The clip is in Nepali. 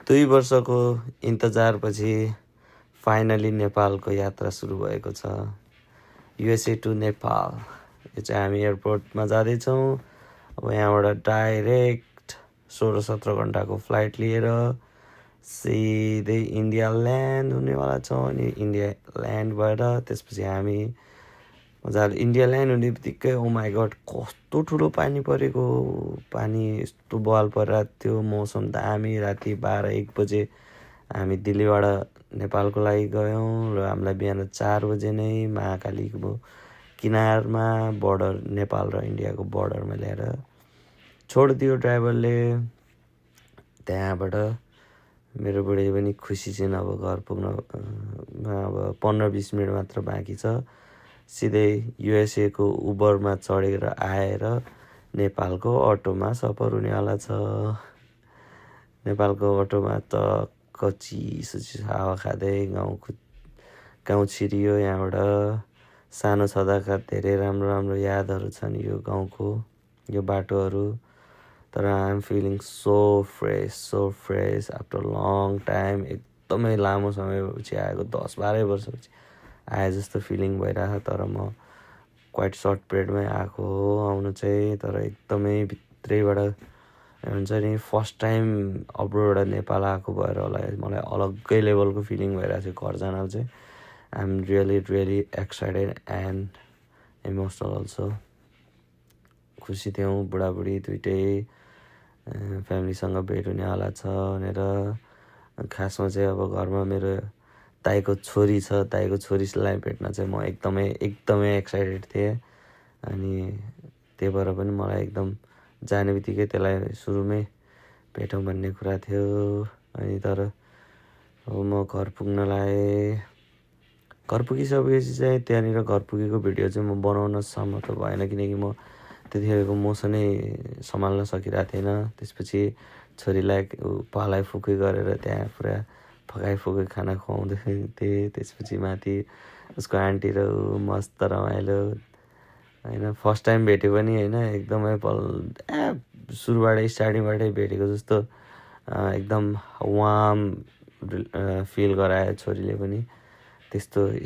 2 वर्षको इन्तजारपछि फाइनली नेपालको यात्रा सुरु भएको छ। USA to Nepal. यो चाहिँ हामी एयरपोर्टमा जाँदैछौँ। अब यहाँबाट डाइरेक्ट 16-17 घन्टाको फ्लाइट लिएर सिधै इन्डिया ल्यान्ड हुनेवाला छौँ। अनि इन्डिया ल्यान्ड भएर त्यसपछि हामी मजाले इन्डिया ल्यान्ड हुने बित्तिकै ओ माई गड कस्तो ठुलो पानी परेको। पानी यस्तो बवाल परिरहेको थियो। मौसम दामी। राति 12-1 बजे हामी दिल्लीबाट नेपालको लागि गयौँ र हामीलाई बिहान 4 बजे नै महाकालीको किनारमा बोर्डर नेपाल र इन्डियाको बोर्डरमा ल्याएर छोडिदियो ड्राइभरले। त्यहाँबाट मेरो बुढी पनि खुसी छिन्। अब घर पुग्न अब 15-20 मिनट मात्र बाँकी छ। सिधै युएसएको उबरमा चढेर आएर नेपालको अटोमा सफर हुनेवाला छ। नेपालको अटोमा त चिसो हावा खाँदै गाउँ छिरियो। यहाँबाट सानो छँदाका धेरै राम्रो यादहरू छन् यो गाउँको, यो बाटोहरू। तर I am feeling so fresh after long time. एकदमै लामो समयपछि आएको, 10-12 वर्षपछि आए जस्तो फिलिङ भइरहेको। तर म क्वाइट सर्ट पिरियडमै आएको हो आउनु चाहिँ। तर एकदमै भित्रैबाट हुन्छ नि फर्स्ट टाइम अब्रोडबाट नेपाल आएको भएर होला मलाई अलग्गै लेभलको फिलिङ भइरहेको थियो घर जान चाहिँ। I am really excited and emotional also. खुसी थियौँ बुढाबुढी दुइटै फ्यामिलीसँग भेट हुनेवाला छ भनेर। खासमा चाहिँ अब घरमा मेरो दाइको छोरी छ। दाइको छोरीलाई भेट्न चाहिँ म एकदमै एक्साइटेड थिएँ। अनि त्यही भएर पनि मलाई एकदम जाने बित्तिकै त्यसलाई सुरुमै भेटौँ भन्ने कुरा थियो। अनि तर अब म घर पुग्न लागेँ। घर पुगिसकेपछि चाहिँ त्यहाँनिर घर पुगेको भिडियो चाहिँ म बनाउनसम्म त भएन, किनकि म त्यतिखेरको मोसनै सम्हाल्न सकिरहेको थिएन। त्यसपछि छोरीलाई पालाई फुकी गरेर त्यहाँ पुरा फकाइ खाना खुवाउँदै थिएँ। त्यसपछि माथि उसको आन्टी र मस्त रमाइलो होइन। फर्स्ट टाइम भेट्यो पनि होइन, एकदमै स्टार्टिङबाटै भेटेको जस्तो एकदम वार्म फिल गरायो छोरीले पनि। त्यस्तो